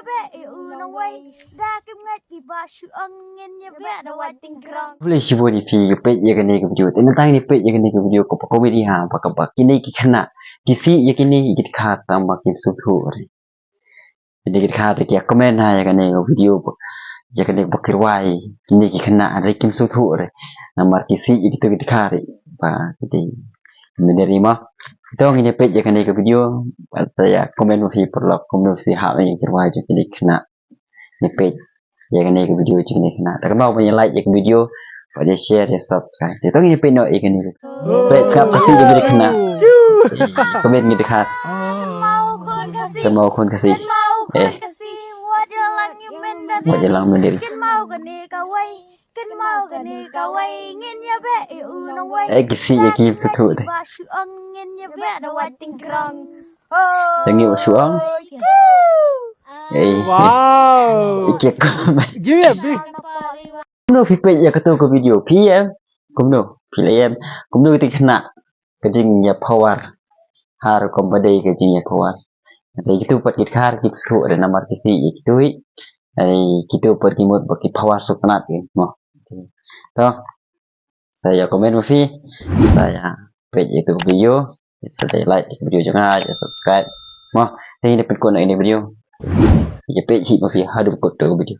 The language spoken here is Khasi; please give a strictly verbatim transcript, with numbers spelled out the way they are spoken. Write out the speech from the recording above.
Beh ïa u nongwei da kim ngeit kiba shu ong ngin ïa beh da wai tingkrong. Khublei shibun ïa phi ïa peit ïa kane ka video. Te nangta ngin ïa peit ïa kane ka video kaba comedy ha ba kaba kine ki khynnah ki sih ïa kine ki dkhar tang ba kim sngewthuh re. Kine ki dkhar te ki ïa comment ha ïa kane ka video ba ïa kane ba ki rwai kine ki khynnah re kim sngewthuh re. Namar ki sih ïa kito ki dkhar re ba ki dei. Mynta ri ma. To ngin ïa peit ïa kane ka video. Bad sa ïa comment ma phi paralok kumno phi hap ïa ki rwai jong kine ki khynnah. Ngin ïa peit ïa kane ka video jong kine ki khynnah. Te kynmaw ban ïa like ïa ka video. Bad ïa share ïa subscribe. Te to ngin ïa peit noh ïa kane. Peit sngap ka sih jong kine ki khynnah. Comment ngi dkhar. Kynmaw khun ka sih. Kynmaw khun ka sih. Kynmaw khun ka sih. Wat ïa lang mynta. Wat ïa lang mynta. Kynmaw kane kawei. Kynmaw kane kawei ngin ïa beh ïa u nongwei. Eh, ki sih ïa ki sngewthuh de. Ba shu ong ngin ïa beh da wai tingkrong. Te ngi ba shu ong. Eh. Wow. Ïa ki comment. Give me a big. Kumno phi peit ïa kato ka video phi em? Kumno phi la em? Kumno kito ki khynnah ka jingïapawar. Har kumba dei ka jingïapawar. Te kito pat ki dkhar ki sngewthuh re namar ki sih ïa kito hi. Ai kito pat ki mut ba ki pawar suk tnat ki mo. To. Sa ïa comment ma phi. Sa ïa peit ïa ka video. Sa ïa like ïa ka video jong nga ïa subscribe. Mo. Te ngin ïa pynkut noh ïa kane ka video. Ïa peit hi ma phi haduh kut ka video.